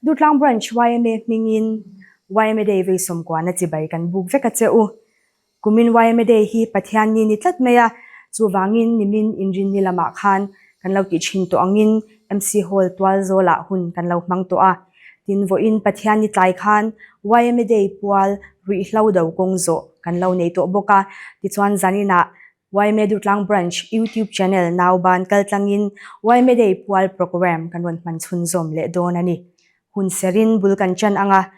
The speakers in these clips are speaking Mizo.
Durtlang Branch yma hmingin yma Day vei sawmkuana chibai kan buk vek a che u. Kumin yma Day hi Pathianni ni tlat mai a, chuvangin nimin inrinni lamah khan kan lo tih thin tawh angin MC Hall tual zawlah hun kan lo hmang tawh a. Tin, vawiin Pathianni tlai khan yma Day pual ruihhlo do kawng zawh kan lo nei tawh bawk a. Tichuan zaninah yma Durtlang Branch YouTube Channel Nauban kaltlangin yma Day pual programme kan rawn hman chhunzawm leh dawn a ni. Hun serin bul kan chan anga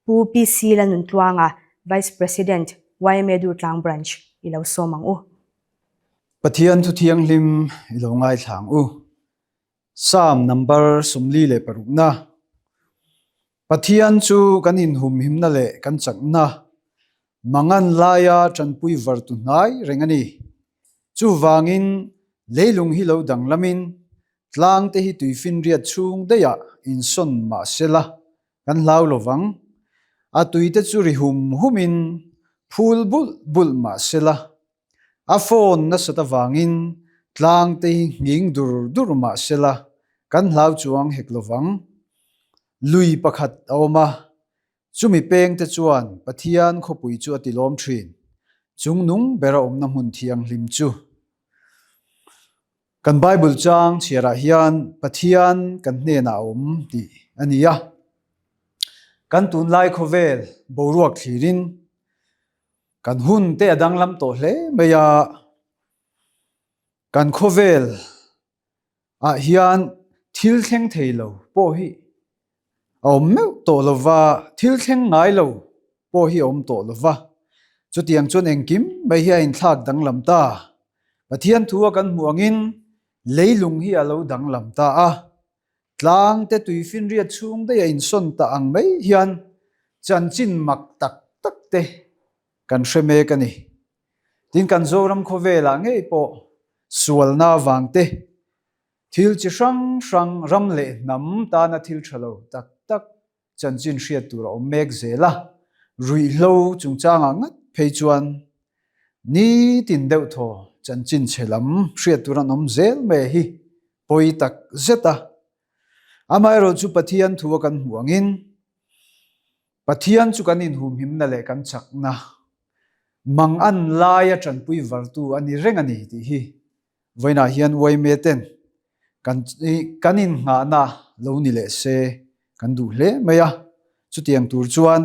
Pu PC Lanuntluanga, Vice President, yma Durtlang Branch i lo sawm ang u. Pathian thu thianghlim i lo ngaithla ang u. Psalm number 46 na. Pathian chu kan inhumhimna leh kan chakna, mangan laia tanpui vartu hnai reng a ni. Chuvangin leilung hi lo danglamin tlangte hi tuifinriat chhung daihah insawn mah sela Kan hlau lo vang. A tuite chu ri hum humin phul bulh bulh mah sela, a phone nasat avangin tlangte hi nghing dur dur mah sela kan hlau chuang hek lo vang. Lui pakhat a awm a, chumi pengte chuan Pathian khawpui chu a tilawm thin, chungnung bera awmna hmun thianghlim chu. Kan Bible chang chhiarah hian Pathian kan hnenah a awm tih a ni a. Kan tunlai khawvel boruak thlirin kan hun te a danglam tawh hle mai a. Kan khawvel ah hian thil thleng thei lo pawh hi a awm meuh tawh lo va, thil thleng ngai lo pawh hi a awm tawh lo va. Chutiang chuan engkim mai hi a inthlak danglam ta. Pathian thu a kan hmuh angin leilung hi a lo danglam ta a. Tlang te tuifinriat chhung daih a insawn ta ang mai hian chanchin mak tak tak te kan hre mek a ni. Tin, kan Zoram khawvelah ngei pawh sualna avang te, Thil chi hrang hrang ram leh hnam tana thil tha lo tak tak chanchin hriat tur a awm mek zel a, ruihhlo chungchangah ngat phei chuan nitin deuh thaw chanchin chhe lam hriat tur an awm zel mai hi pawi tak zet a. Amaherawh chu Pathian thu a kan hmuh angin Pathian chu kan inhumhimna leh kan chakna mangan laia tanpui vartu a ni reng a ni tih hi Vawiinah hian yma ten kan kan innghahna lo ni leh se kan duh hle mai a, chutiang tur chuan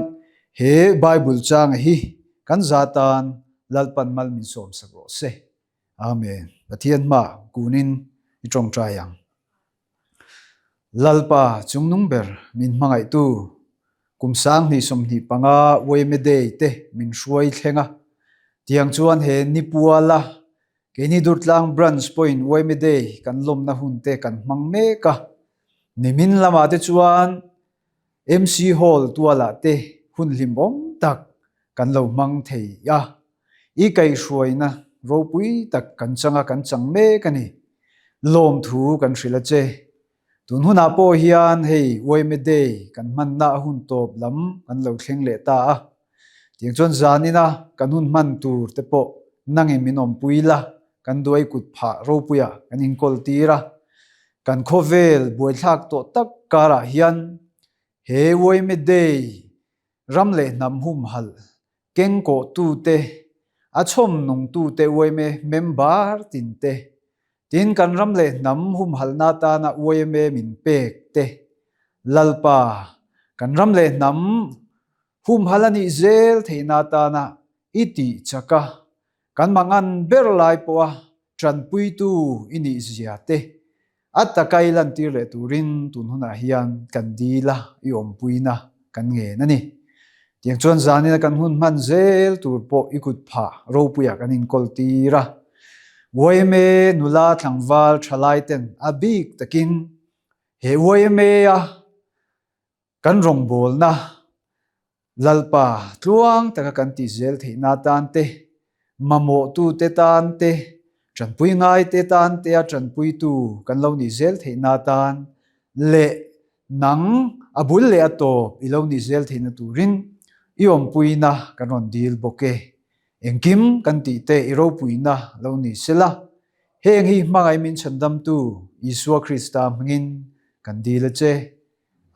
he Bible changa hi kan za tan Lalpan mal min sawmsak rawh se. Amen. Pathian hma kunin i tawngtai ang. Lalpa chungnung ber min hmangaihtu kum 2025 yma Day te min hruai thleng a, tiang chuan he nipuala Keini Durtlang Branch pawhin yma Day kan lawmna hun te kan hmang mek a, nimin lamah te chuan MC Hall tualah te hun hlimawm tak kan lo hmang thei a, i kaihhruaina ropui tak kan chang a, kan chang mek a ni. Lawmthu kan hrilh a che. Tun hunah pawh hian hei yma Day kan hmanna a hun tawp lam kan lo thleng leh ta a, Tiang chuan zanina kan hun hman tur te pawh nangin min awmpui la, kan duai kut phah ropuia kan inkawl tir a. Kan khawvel buaithlak tawh tak karah hian he yma Day ram leh hnam humhalh kengkawhtute, a chhawm nungtute yma member tinte, tin kan ram leh hnam humhalhna atana yma min pek te, Lalpa, kan ram leh hnam Humhal a nih zel theihna atana i tih chak a, kan mangan ber lai pawha tanpuitu i nih zia te a taka i lantir leh turin tun hunah hian kan dil a, i awmpuina kan ngen a ni. Tiang chuan zanina kan hun hman zel tur pawh i kut phah ropuiah kan inkawl tir a. Yma nula tlangval thalai ten a bik takin he yma-a Kan rawngbawlna Lalpa tluang taka kan tih zel theihna atan te, mamawhtute tan te, tanpui ngaite tan te a tanpuitu kan lo nih zel theihna atan leh nang a bul leh a tawp i lo nih zel theihna turin i awmpuina kan rawn dil bawk e. Engkim kan tih te i ropuina lo ni sela, heng hi hmangaih min chhandamtu Isua Krista hmangin kan dil a che.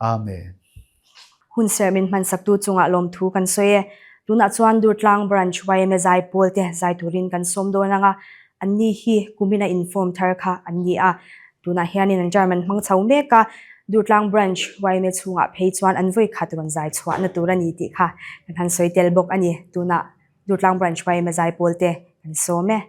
Amen. Hun serh min hmansaktu chungah lawmthu kan sawi e. Tunah chuan Durtlang Branch yma zai pawl te zai turin kan sawm dawn ang a, anni hi kumina inform thar kha an ni a. Tunah hianin an term an hmang chho mek a, Durtlang Branch yma chhungah phei chuan an vawi khat rawn zai chhuahna tur a ni tih kha kan han sawi tel bawk a ni. Tunah Durtlang Branch yma zai pawl te kan sawm e.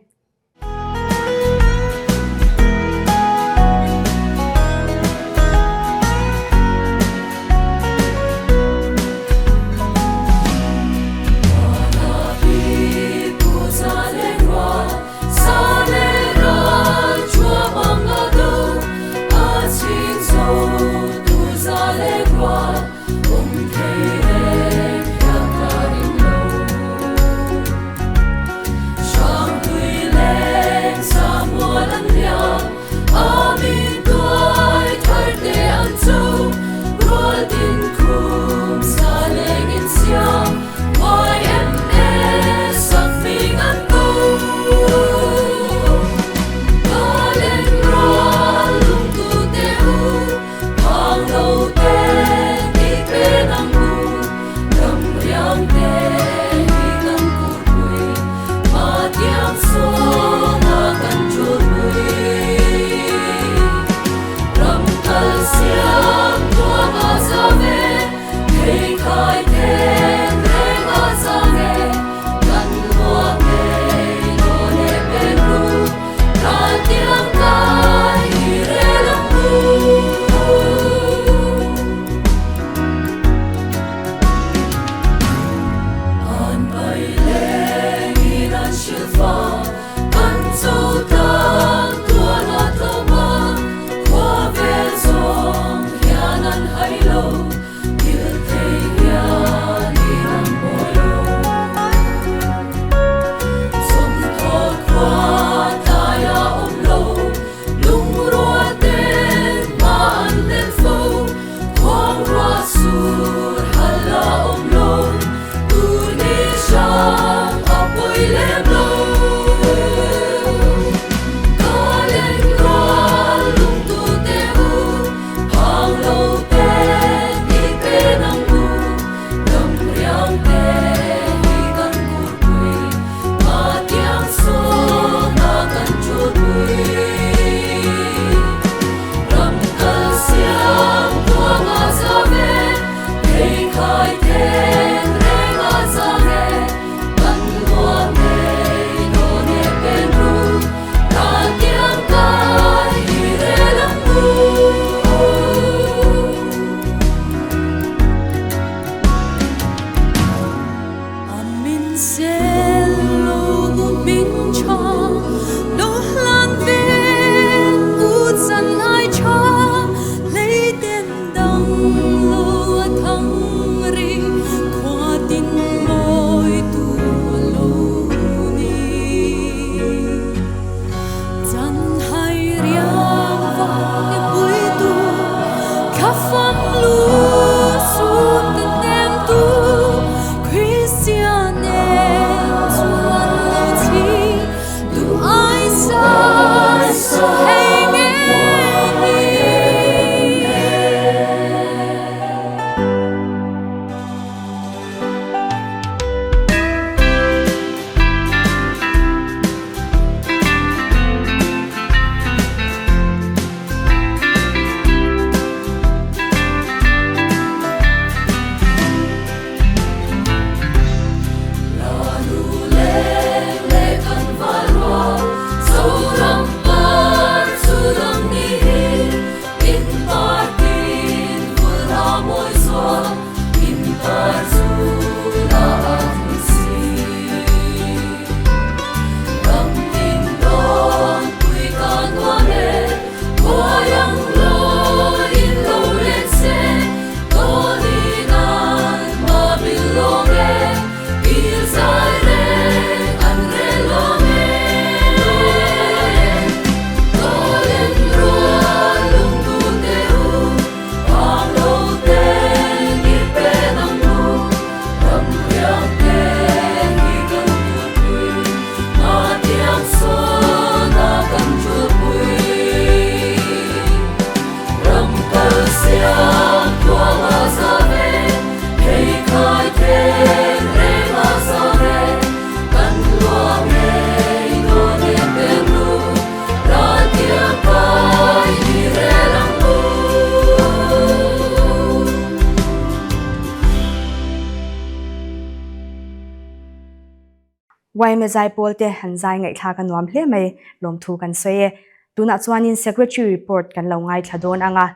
Yma zaipawl te han zai ngaihthlak a nuam hle mai, lawmthu kan sawi e. Tunah chuanin Secretary report kan lo ngaithla dawn ang a,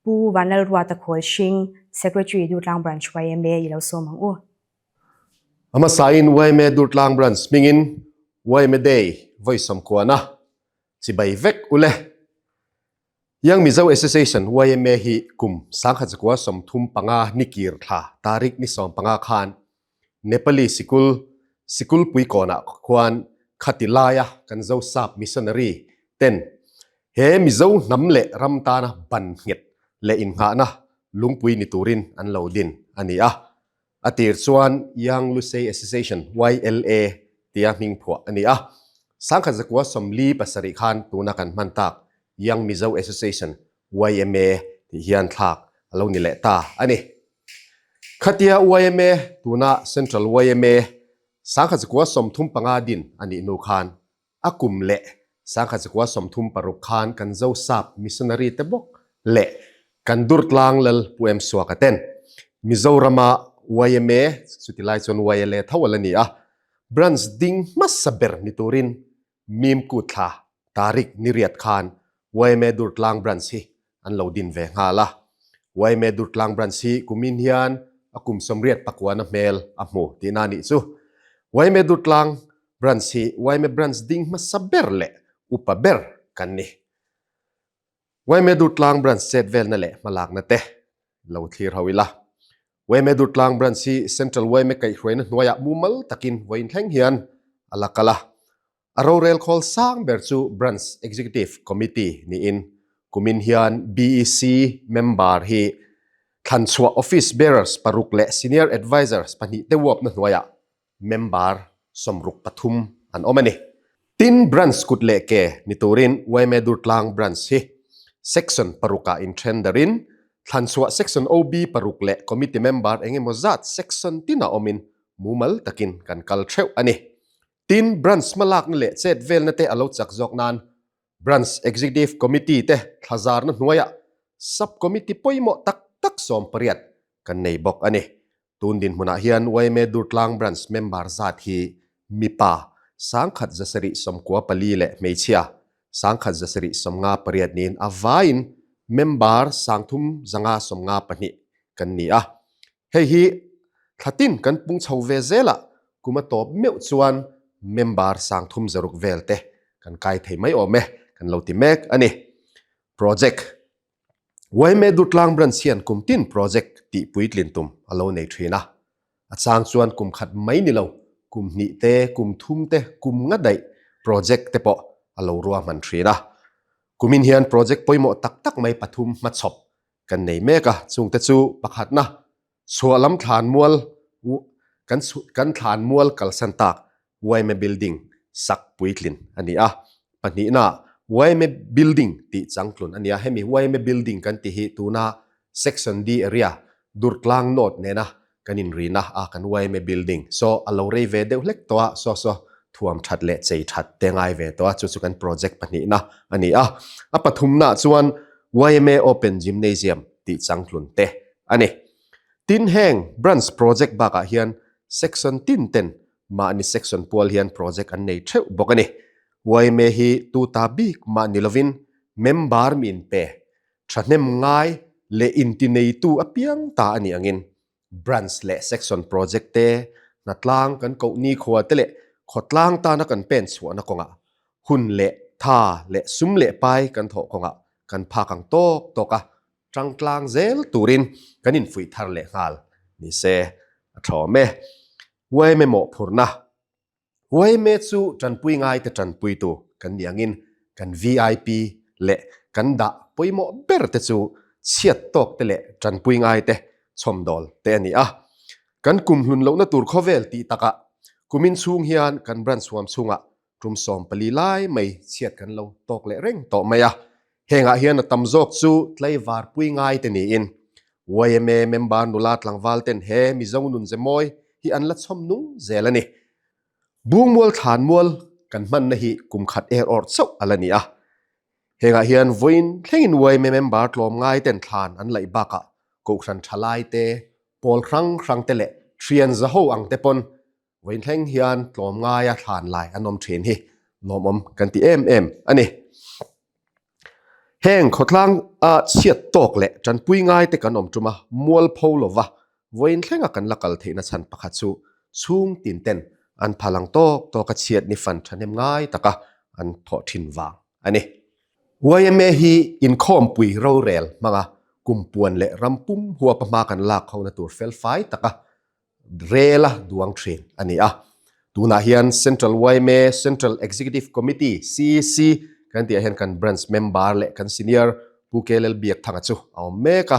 Pu Vanlalruata Khawlhring, Secretary Durtlang Branch yma i lo sawm ang u. A hmasain yma Durtlang Branch hmingin yma Day vawi sawmkuana chibai vek ule. Young Mizo Association, yma, hi kum 1935 ni kir thla tarik ni 15 khan Nepali sikul, Sikulpui kawnah khuan khati laia kan Zosap missionary ten he Mizo hnam leh ram tana ban nghet leh innghahna lungpui ni turin an lo din a ni a. A tir chuan Young Lusei Association, YLA, tia hming phuah a ni a. 1947 khan tuna kan hman tak Young Mizo Association, YMA, tih hian thlak a lo ni leh ta a ni. Khatia yma tuna Central yma 1935 din a nih hnu khan a kum leh 1936 khan kan Zosap missionary te bawk leh kan Durtlang Lal Pu Em Suaka ten Mizorama yma, chuti lai chuan YLA tho a la ni a, branch ding hmasa ber ni turin Mimkut thla tarik ni riat khan yma Durtlang branch hi an lo din ve nghal a. Yma Durtlang branch hi kumin hian a kum 88na hmel a hmu tihna a nih chu. Yma Durtlang branch hi yma branch ding hmasa ber leh upa ber kan ni. Yma Durtlang branch chet velna leh hmalakna te lo thlir ho ila. Yma Durtlang branch hi Central yma kaihhruaina hnuaiah mumal takin vawiin thleng hian a la kal a. A rorel khawl sang ber chu Branch Executive Committee niin kumin hian BEC member hi thlanchhuah Office Bearers paruk leh Senior Advisers pahnih te uapna hnuaiah member 63 an awm a ni. Tin, Branch kut leh ke ni turin yma Durtlang Branch hi Section parukah inthen darin thlanchhuah Section OB paruk leh Committee member eng emaw zat Section tinah awmin mumal takin kan kal theuh a ni. Tin, Branch hmalakna leh chet velna te a lo chak zawk nan Branch Executive Committee te thlazarna hnuaiah Sub-Committee pawimawh tak tak 18 kan nei bawk a ni. Tun dinhmunah hian yma Durtlang Branch member zat hi mipa 1794 leh hmeichhia 1758 niin a vaiin member 3552 kan ni a. Hei hi thlatin kan pung chho ve zel a, kum a tawp meuh chuan member 360 vel te kan kai thei mai awm e, kan lo ti mek a ni. Project Yma Durtlang Branch hian kum tin project tih puitlin tum a lo nei thin a. A chang chuan kum khat mai ni lo, kum hnih te, kum thum te, kum nga daih project te pawh a lo ruahman thin a. Kumin hian project pawimawh tak tak mai pathum hmachhawp kan nei mek a, chungte chu pakhatna chhuahlam thlanmual kan kan thlanmual kalsan tak yma building sak puitlin a ni a, pahnihna yma building tih changtlun a ni a, hemi yma building kan tih hi tuna section D area Durtlang North nena kan inrina a kan yma building saw a lo rei ve deuh hlek tawh a, saw saw thuam that leh chei that te ngai ve tawh a, chu chu kan project pahnihna a ni a, a pathumna chuan yma Open Gymnasium tih changtlun te a ni. Tin heng branch project bakah hian section tin ten mahni section pual hian project an nei theuh bawk a ni. Yma hi tu ta bik mah ni lovin member mi inpe thahnem ngai leh intineitu apiang ta a nih angin branch leh section project te, hnatlang kan koh nikhua te leh khawtlang tana kan pen chhuahna kawngah hun leh tha leh sum leh pai kan thawh kawngah kan phak ang tawk tawk a, tangtlang zel turin kan infuih thar leh nghal ni se a tha awm e. Yma mawhphurhna Yma chu tanpui ngaite tanpuitu kan nih angin kan vip leh kan dah pawimawh ber te chu chhiat tawk te leh tanpui ngaite chhawmdawl te a ni a. Kan kum hlun lohna tur khawvel tih takah kumin chhung hian kan branch huam chhungah tum 14 lai mai chhiat kan lo tawk leh reng tawh mai a. Hengah hian a tam zawk chu tlaivar pui ngai te niin yma member nula tlangval ten he Mizo nun ze mawi hi an la chhawm nung zel a ni. Bungmual thlanmual kan hmanna hi kum khat er awrh chauh a la ni a. Hengah hian vawiin thlengin yma member tlawm ngai ten thlan an laih bakah kohhran tha lai te, pawl hrang hrang te leh thian za ho ang te pawn. Vawiin thleng hian tlawmngaia thlan lai an awm thin hi lawmawm kan ti em em a ni. Heng khawtlang a chhiat tawk leh tanpui ngai te kan awm tum a, mualpho lova vawiin thlenga kan la kal theihna chhan pakhat chu chhung tin ten an phal ang tawk tawk a chhiat ni fan thahnem ngai taka an thawh thin vang a ni. Yma hi inkhawmpui rorel hmanga kumpuan leh ram pum huapa hma kan lak hona tur felfai taka rela duang thin a ni a. Tunah hian Central yma Central Executive Committee, CEC, kan tihah hian kan branch member leh kan senior Pu KLL Biakthanga chu a awm mek a.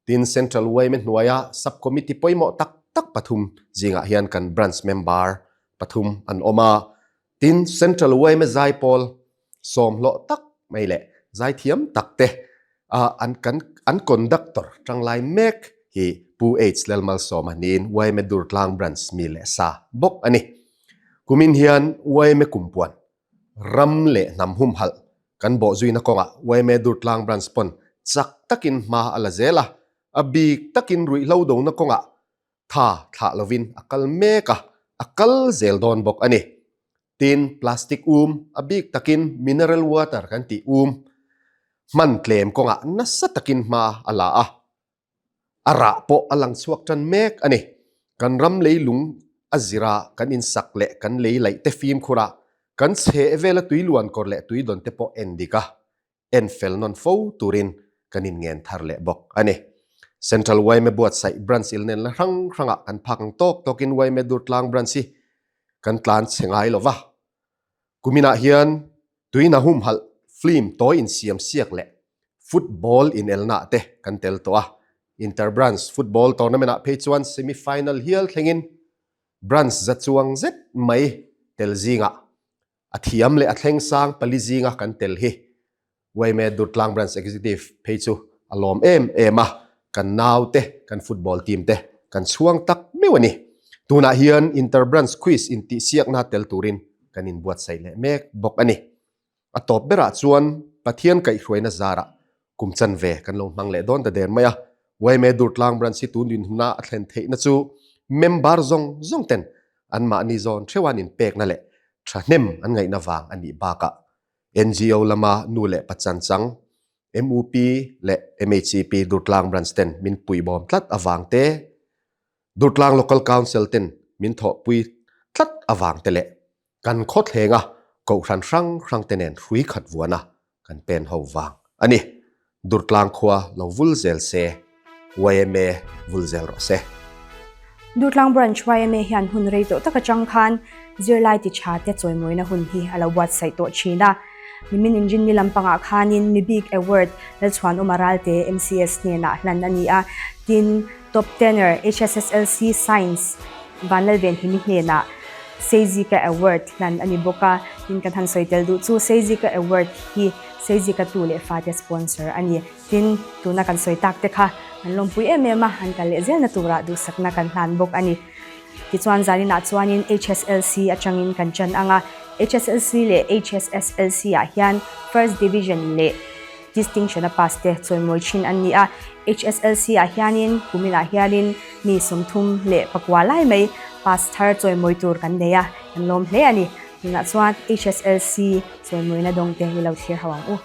Tin, Central yma hnuaia Sub Committee pawimawh tak tak pathum zingah hian kan branch member pathum an awm a. Tin, Central yma zaipawl sawmhlawh tak mai leh zaithiam tak te an kan an conductor tanglai mek hi Pu H Lalmalsawma niin yma Durtlang Branch mi leh sa bawk a ni. Kumin hian yma kumpuan ram leh hnam humhalh kan bawhzuina kawngah yma Durtlang Branch pawn chak takin hma a la zel a, a bik takin ruihhlo dona kawngah tha thlah lovin a kal mek a, a kal zel dawn bawk a ni. Tin, plastic um, a bik takin mineral water kan tih um hman tlem kawngah nasa takin hma a la a, a rah pawh a lang chhuak tan mek a ni. Kan ram leilung a zira kan insak leh kan lei laih te fimkhur a, kan chheh vela tui luan kawr leh tui dawn te pawh en dik a, en fel nawn fo turin kan inngen thar leh bawk a ni. Central yma buatsaih Branch ilnen la hrang hrangah kan phak ang tawk tawkin yma Durtlang Branch hi kan tlan chhe ngai lo va. Kuminah hian tuina humhalh film tawi insiam siak leh football inelnaah te kan tel tawh a. Inter Branch Football Tournament-ah phei chuan semi final hial thlengin Branch za chuang zet mai tel zingah A thiam leh a thleng sang pali zinga kan tel hi yma Durtlang Branch Executive phei chu a lawm em em a, kan naute, kan football team te kan chhuang tak meuh a ni. Tunah hian Inter Branch Quiz intihsiakna tel turin kan inbuatsaih leh mek bawk a ni. A tawp berah chuan Pathian kaihhruaina zarah kum chanve kan lo hmang leh dawn ta der mai a, yma Durtlang Branch hi tun dinhmuna a thlen theihna chu member zawng zawng ten anmahni zawn theuh an inpekna leh thahnem an ngaihna vang a nih bakah NGO lama nu leh pa chanchang MUP leh MHCP Durtlang Branch ten min puihbawm tlat avang te, Durtlang Local Council ten min thawhpui tlat avang te leh kan khawthlenga kohhran hrang hrang te nen hrui khat vuana kan pen ho vang a ni. Durtlang khua lo vul zel se, yma vul zel rawh se. Durtlang Branch yma hian hun rei tawh tak atang khan zirlai ti tha te chawimawina hun hi a lo buatsaih tawh thin a. Nimin inrinni lampangah khanin Mibik Award Lalchhuanawma Ralte MCS hnenah hlan a ni a. Tin, Top Tenor HSSLC Science Vanlalvenhimi hnenah Seizika Award hlan a ni bawk a, tin kan han sawi tel duh chu Seizika Award hi Seizika tu leh fate sponsor a ni. Tin, tuna kan sawi tak te kha an lawmpui em em a, an kal leh zelna turah duhsakna kan hlan bawk a ni. Tichuan zaninah chuanin HSLC atangin kan chan ang a, HSLC leh HSSLC ah hian First Division leh Distinction a pass te chawimawi thin an ni a, HSLC ah hianin kuminah hianin mi 34 lai mai pass thar chawimawi tur kan nei a, kan lawm hle a ni. Tunah chuan HSLC chawimawina dawng te i lo thlir ho ang u.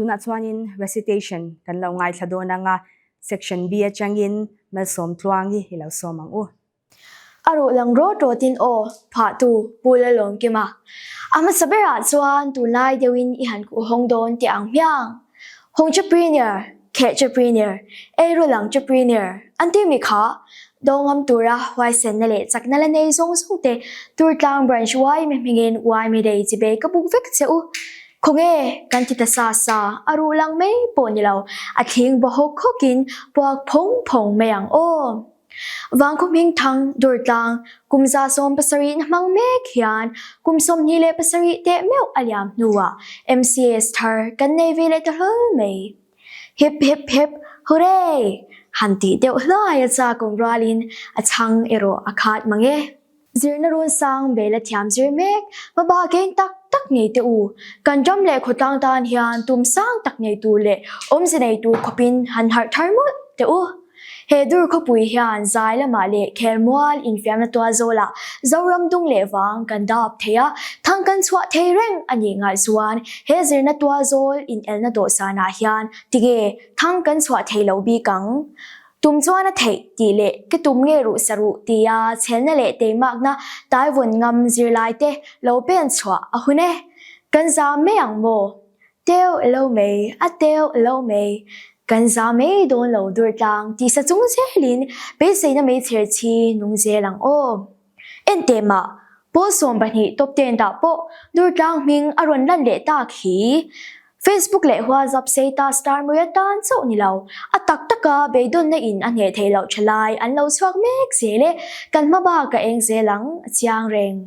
Tunah chuanin recitation kan lo ngaithla dawn ang a, Section B atangin Malsawmtluangi i lo sawm ang u. A ruh lang rawt rawtin aw, phahtu Pu Lalawmkima. A hmasa berah chuan tunlai deuhin i han kuh hawng dawn teh ang hmiang. Hawngchepreneur, Khehchepreneur, eiru langchepreneur an timi kha do ngam tura huaisenna leh chakna la nei zawng zawng te Durtlang Branch yma hmingin yma Day chibei ka buk vek che u. Khawnge kan ti ta sa sa, a ruh lang mai pawh ni lo, a thling baw hawk hawkin puak phawng phawng mai ang aw. Vangkhaw hmingthang Durtlang kum 77 na hmang mek hian kum 27 teh meuh a liam hnuah MCS thar kan nei ve leh ta hlawl mai. Hip hip hip hooray! Han tih deuh hluai a chakawm rualin a chhang erawh a khat mang e. Zirna run sang bela thiam zir mek, hmaba keng tak tak ngei teh u. Kan ram leh khawtlang tan hian tum sang tak nei tur leh awmze nei tur khawpin han harh thar mawlh teh u. He dur khawpui hian zai lamah leh khelmual infiamna tual zawlah Zoram dung leh vang kan dap thei a, thang kan chhuah thei reng a nih ngaih chuan he zirna tual zawl inelna dawhsanah hian tinge thang kan chhuah thei lo bik ang? Tum chuan a theih tih leh ke tum nge ruh sa ruh tia chhelna leh teimakna taivawn ngam zirlai te lo pen chhuah a hun e. Kan zam mai ang maw? Teuh lo mai, a teuh lo mai. Kan zam mai dawn lo durtlang tih sa chung zelin beiseina meichher chi nung zel ang aw. Enteh mah, Pawl 12 top ten ah pawh Durtlang hming a rawn lan leh tak hi. Facebook leh WhatsApp Seita star mai atan chauh ni lo, a tak taka beidawnna in a hneh theih loh tha lai an lo chhuak mek zel e, kan hma bak a eng zel ang a chiang reng.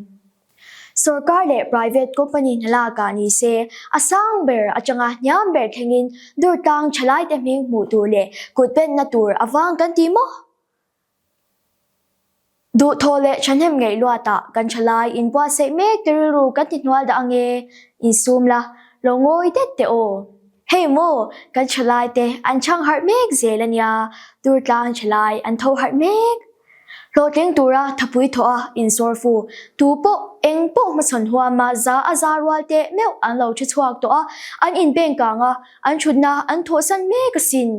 Sorkar leh private company hna lakah ni se, a sang ber atanga hniam ber thlengin Durtlang thalaite hming hmuh tur leh kut benna tur a vang kan ti maw? Duhthawh leh thahnem ngeih luatah kan thalai inbuatsaih mek te rilru kan ti hnual dah ange, insum la, lo ngawi det teh aw. Hei maw, kan thalai te an chhang harh mek zel ania, Durtlang thalai an tho harh mek. Hlawhtling tura thapui thawh a insawr fu, tu pawh eng pawh hmachhawn huama za a za rual teh meuh an lo ṭhe chhuak tawh a, an inbeng kang a, An thutna an thawhsan mek asin.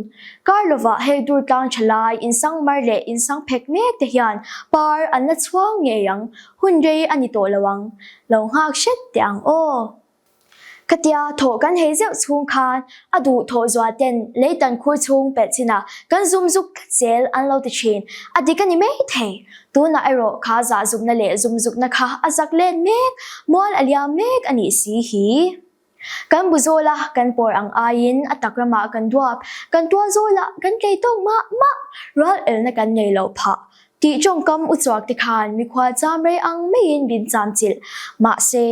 Kar lovah hei Durtlang thalai insang mar leh insang phek mek te hian par an la chhuang ngei ang, hun rei a ni tawh lo ang. Lo nghak hret teh ang aw. Khatia thawh kan hei zeuh chhung khan a duh thawh zual ten leitan khur chhung pelh chinah kan zum zuk tlat zel an lo ti thin. A dik a ni mai thei. Tunah erawh kha zah zukna leh zum zukna kha a zak let mek, mual a liam mek a nih si hi. Kan bu zawla kan pawr ang aiin a tak ramah kan duap, kan tual zawlah kan tlei tawk mah mah, ral elna kan nei loh phah. Tih tawngkam uchuak te khan mikhual cham rei ang maiin min cham chilh. Mahse,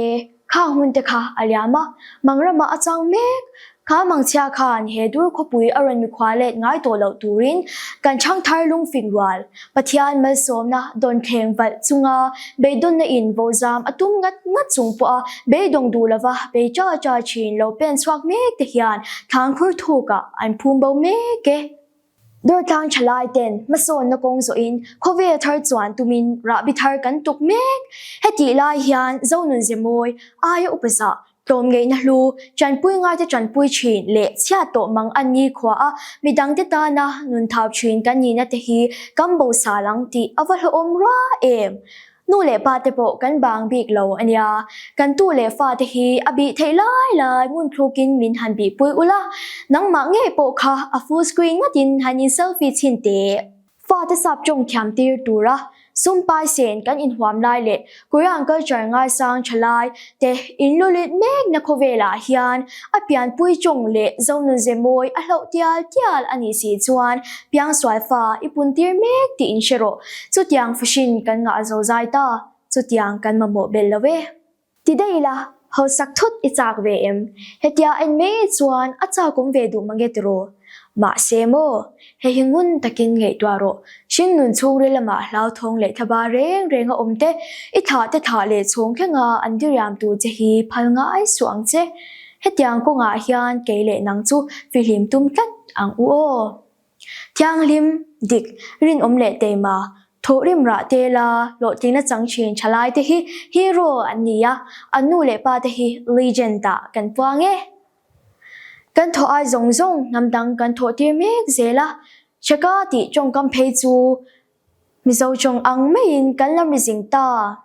khang hun te kha a liam a, mang ramah a chang mek. Kha mangchhia khan he dur khawpui a rawn mikhual let ngai tawh loh turin kan ṭhangthar lungfing rual, Pathian malsawmna dawnthleng valh chunga beidawnna in vozam a tum ngat ngat chung pawha beidawng duh lova bei cha cha thin lo pen chhuak mek te hian thlangkhur thukah an phum bo mek e. Durtlang thalai ten hmasawnna kawng zawhin khawvel thar chuan tumin rahbi thar kan tuk mek. Hetih lai hian Zonun Zemawi aia upa zah Tlawmngeihna hlu, ṭanpui ngaite ṭanpui ṭhin leh chhiat tawh mang an ni khua a, midangte tana nun thau ṭhin kan nihna te hi kan bo sal ang tih a va hlauhawm rua em? Nu leh pa te pawh kan bang bik lo a nia, kan tu leh fa te hi a bih theih lai lai ngun thlukin min han bihpui ula, nangmah ngei pawh kha a full screen ngatin han in selfie chhin teh. Fate sap tawng thiam tir tura sum pai sen kan inhuam lai leh Korean culture ngaisang tha lai te inlulit mekna khawvelah hian a pianpui tawng leh zonunze mawi a hloh tial tial a nih si chuan piangsual fa i pun tir mek tih inhre rawh. Chutiang fahrin kan ngah zozai ta, chutiang kan mamawh belh lo e. Ti daih ila, hausak thut i chak ve em? Hetia en mai chuan a chakawm ve duh mange tiraw? Mahse maw, hei hi ngun takin ngaihtuah rawh. Hringnun chhungril lamah hlauthawng leh thlaba reng reng a awm te, i thlah te thlah leh chhawng thlenga an diriam tur che hi phal ngai suh ang che. Hetiang kawngah hian kei leh nang chu fihlim tum tlat ang u aw. Thianghlim, dik, rinawm leh teima, thawhrim rah te la hlawhtlingna chang thin thalai te hi hero an ni a, an nu leh pa te hi legend ah kan puang e. Kan thawh ai zawng zawng hnam dang kan thawh tir mek zel a, Chheka tih tawngkam phei chu Mizo tawng ang maiin kan la mizing ta.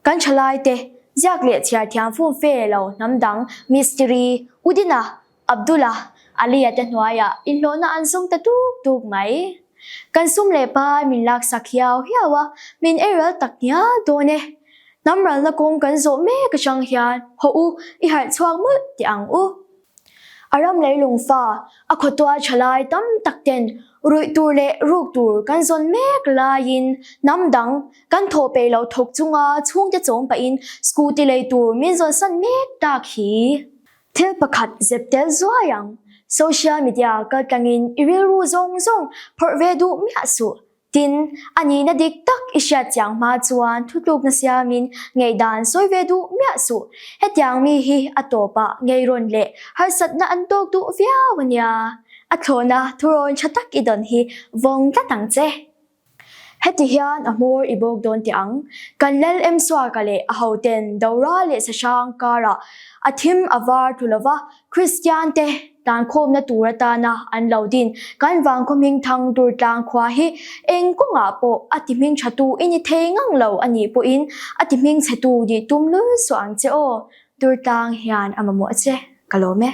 Kan thalai te ziak leh chhiar thiam fum fe lo hnam dang Mistiri, Udina, Abdullah, Aliya te hnuaiah inhlawhna an sum ta tuk tuk mai. Kan sum leh pai min laksak hiau hiau a, min eiral tak ngial dawn e. Hnam ralna kawng kan zawh mek atang hian haw u, i harh chhuak mawlh teh ang u. A ram leilung fa, a khawtual thalai tam tak ten ruih tur leh ruk tur kan zawn mek laiin hnam dang kan thawh peih lo thawk chunga chhungte chawm pahin scooty lei tur min zawn san mek tak hi. Thil pakhat zep tel zuai ang. Social media kaltlangin i rilru zawng zawng phawrh ve duh miah suh. Tin, a nihna dik tak i hriat chiang hma chuan thutlukna siamin ngaihdan sawi ve duh miah suh. Hetiang mi hi a tawpah ngeirawn leh harsatna an tawk duh viau a nia. A thlawhna thurawn tha tak i dawn hi vawng tlat ang che. Heti hian a hmawr i bawk dawn teh ang. Kan Lal Emsuaka leh a hoten Dora leh Sahrang karah a thim a var tlu lova Kristian te tankhawmna tur atana an lo din kan vangkhaw hmingthang Durtlang khua hi eng kawngah pawh a ti hming thatu i ni thei ngang lo a nih pawhin a ti hming chhetu nih tum lul suah ang che aw. Durtlang hian a mamawh che ka lawm e.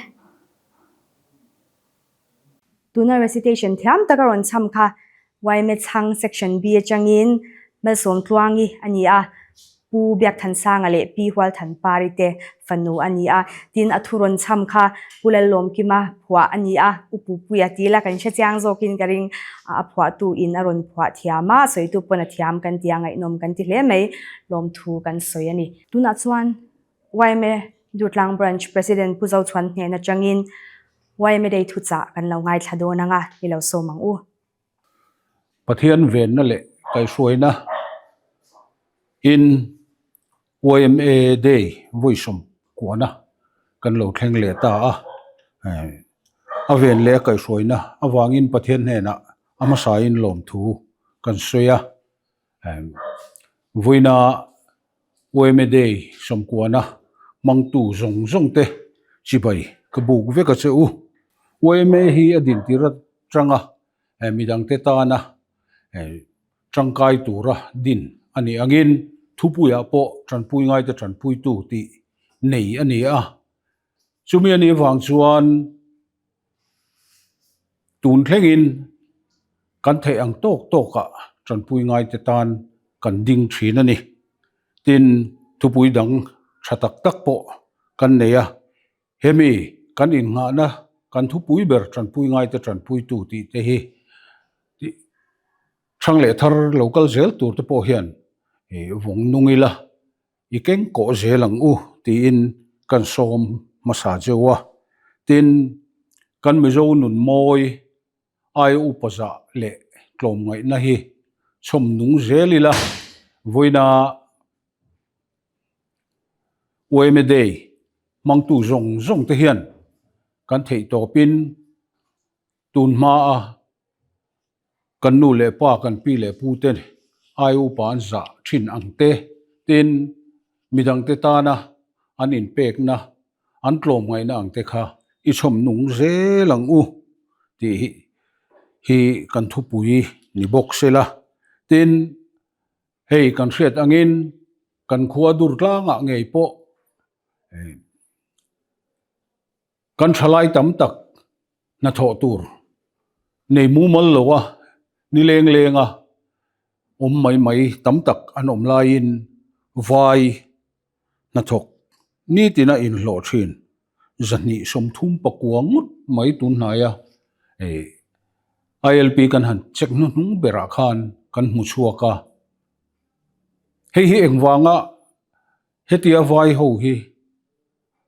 Tuna recitation thiam tak a rawn chham kha yma chhang section B atangin Malsawmtluangi a ni a, Pu Biakthansanga leh Pi Hualthanpari te fanu a ni a. Tin, a thu rawn chham kha Pu Lallawmkima phuah a ni a, U Pupuia ti ila kan hre chiang zawkin ka ring a phuahtu in a rawn phuah thiam a, sawitu pawn a thiam kan ti a, ngaihnawm kan ti hle mai, lawmthu kan sawi a ni. Tunah chuan yma Durtlang Branch President Pu Zochhuan hnen atangin yma Day thuchah kan lo ngaithla dawn ang a, i lo sawm ang u. Pathian venna leh kaihhruaina in yma Day vawisawm kuahna kan lo thleng leh ta a, a ven leh a kaihhruaina avangin Pathian hnenah a hmasain lawmthu kan sawi a, vawiina Yma Day sawmkuana hmangtu zawng zawng te chibai ka buk vek a che u. Yma hi a dintir atanga midangte tana tangkai tura din a nih angin thupuiah pawh tanpui ngaite tanpuitu tih nei a ni a. Chumi a nih avang chuan Tun thlengin kan theih ang tawk tawkah tanpui ngaite tan kan ding thin a ni. Tin, thupui dang tha tak tak pawh kan nei a, hemi kan innghahna kan thupui ber tanpui ngaite tanpuitu tih te hi thang leh thar lo kal zel tur te pawh hian vawng nung ila. I keng kawh zel ang u tiin kan sawm hmasa cheu a. Tin, kan Mizo nun mawi aia upa zah leh tlawmngaihna hi chhawm nung zel ila, vawiina yma Day hmangtu zawng zawng te hian kan theih tawpin tun hmaa Kan nu leh pa, kan pi leh pu te ai upa an zah thin ang te, tin midangte tana an inpekna, an tlawmngaihna ang te kha i chhawm nung zel ang u tih hi kan thupui ni bawk sela. Tin, hei kan hriat angin kan khua dur tlangah ngei pawh Kan thalai tam tak hnathawh tur nei mumal lo a, ni leng leng a awm mai mai tam tak an awm laiin vai hnathawk nitin a inhlawh thin 230 pakua ngawt mai tun hnaia ILP kan han check hnuhnung berah khan kan hmu chhuak a. Hei hi engvanga hetia vai ho hi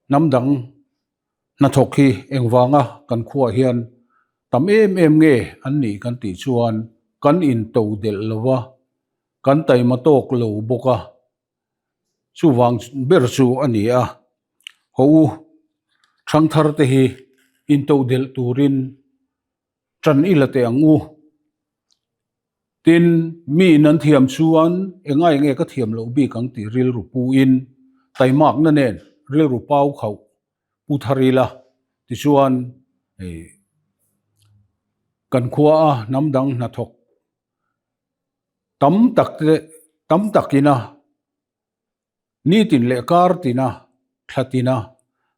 Hnam dang hnathawk hi engvanga kan khuaah hian tam em em nge an nih kan tih chuan kan into delh lo va, kan taima tawk lo bawk a, chuvang ber chu a ni a. Haw u, thangthar te hi into delh turin ṭan i la teh ang u. Tin, miin an thiam chuan engai nge ka thiam loh bik ang tih rilru puin taimakna nen rilru pau khauh pu thar ila. Tichuan hei kan khua a hnam dang hnathawk tam tak te tam takin a nitin leh kar tina thla tina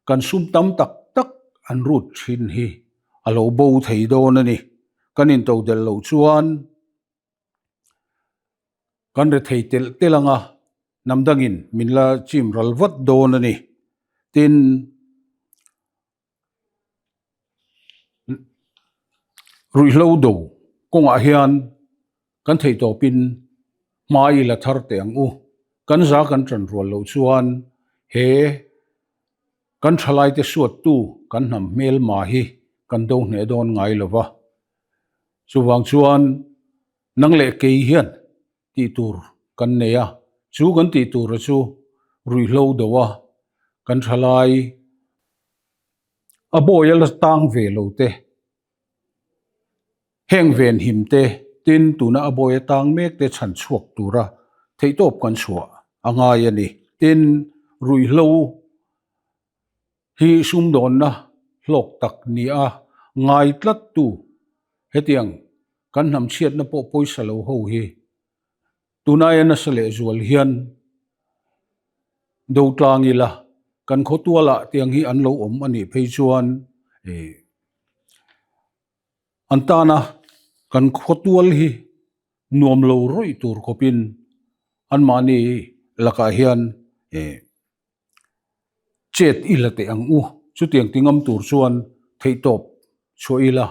kan sum tam tak tak an rut thin hi a lo bo thei dawn a ni. Kan intodelh loh chuan Kan rethei telh telh anga hnam dangin min la chim ral vat dawn a ni. Tin, ruihhlo do kawngah hian kan theihtawpin hma i la thar teh ang u. Kan za kan ṭan rual loh chuan he kan ṭhalaite suattu kan hnam hmelma hi kan do hneh dawn ngai lo va. Chuvang chuan nang leh kei hian tih tur kan nei a, chu kan tih tura chu ruihhlo do a, kan thalai a bawi a la tang ve lo te, heng venhim te, tin tuna a bawi a tang mek te chhan chhuak tura theihtawp kan chhuah a ngai a ni. Tin, ruihhlo Hi sumdawnna hlawk tak ni a ngai tlat tu hetiang kan hnam chhiatna pawh pawisa lo ho hi tunai a nasa leh zual hian do tlang ila kan khawtualah tiang hi an lo awm a nih phei chuan ih an tana kan khawtual hi nuam lo rawih tur khawpin anmahni lakah hian ih Chet i la teh ang u. Chutiang ti ngam tur chuan theihtawp chhuah ila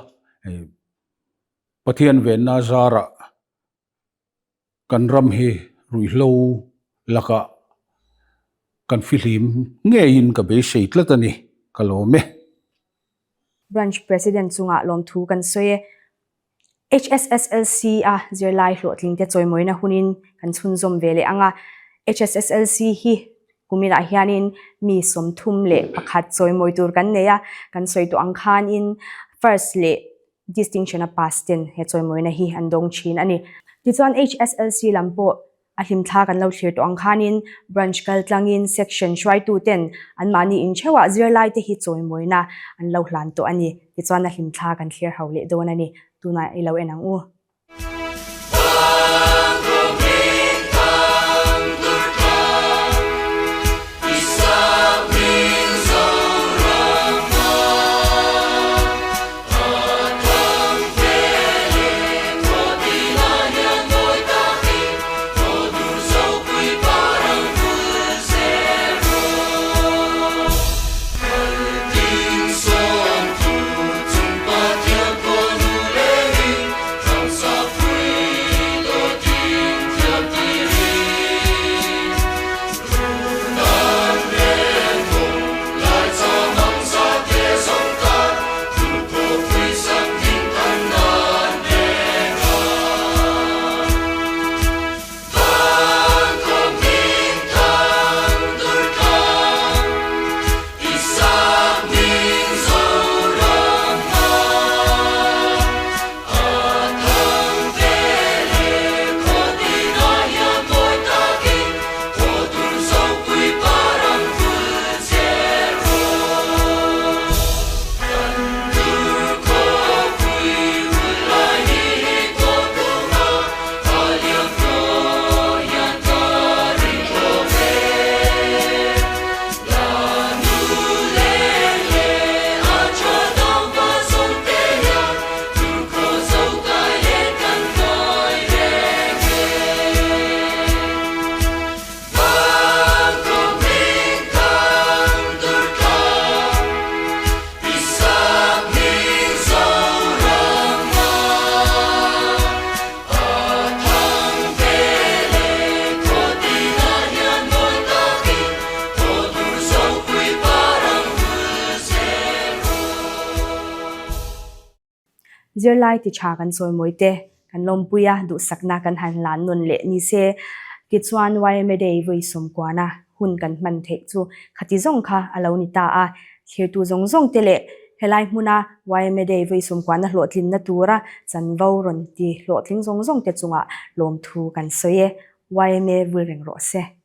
Pathian venna zarah kan ram hi ruihhlo lakah kan fihlim ngeiin ka beisei tlat a ni, ka lawm e. Branch President chungah lawmthu kan sawi e. HSSLC a zirlai hlawhtlingte chawimawina hunin kan chhunzawm ve leh ang a, HSSLC hi kuminah hianin mi 31 chawimawi tur kan nei a, kan sawi tawh ang khanin first leh distinction a pass ten he chawimawina hi an dawng thin a ni. Tichuan HSLC lam pawh A hlimthla kan lo thlir tawh ang khanin branch kal tlangin section hruaituten anmahni intheuhah zirlaite hi chawimawina an lo hlan tawh a ni. Tichuan a hlimthla kan thlir ho leh dawn a ni. Tunah i lo en ang u. Zirlai ti tha kan chawimawi te kan lawmpui a, duhsakna kan han hlan nawn leh ni se. Tichuan yma Day vawi sawmkuana hun kan hman theih chu khati zawng kha a lo ni ta a. Thlirtu zawng zawng te leh helai hmuna yma Day vawi sawmkuana hlawhtlinna tura chanvo rawn ti hlawhtling zawng zawng te chungah lawmthu kan sawi e. Yma vul reng rawh se.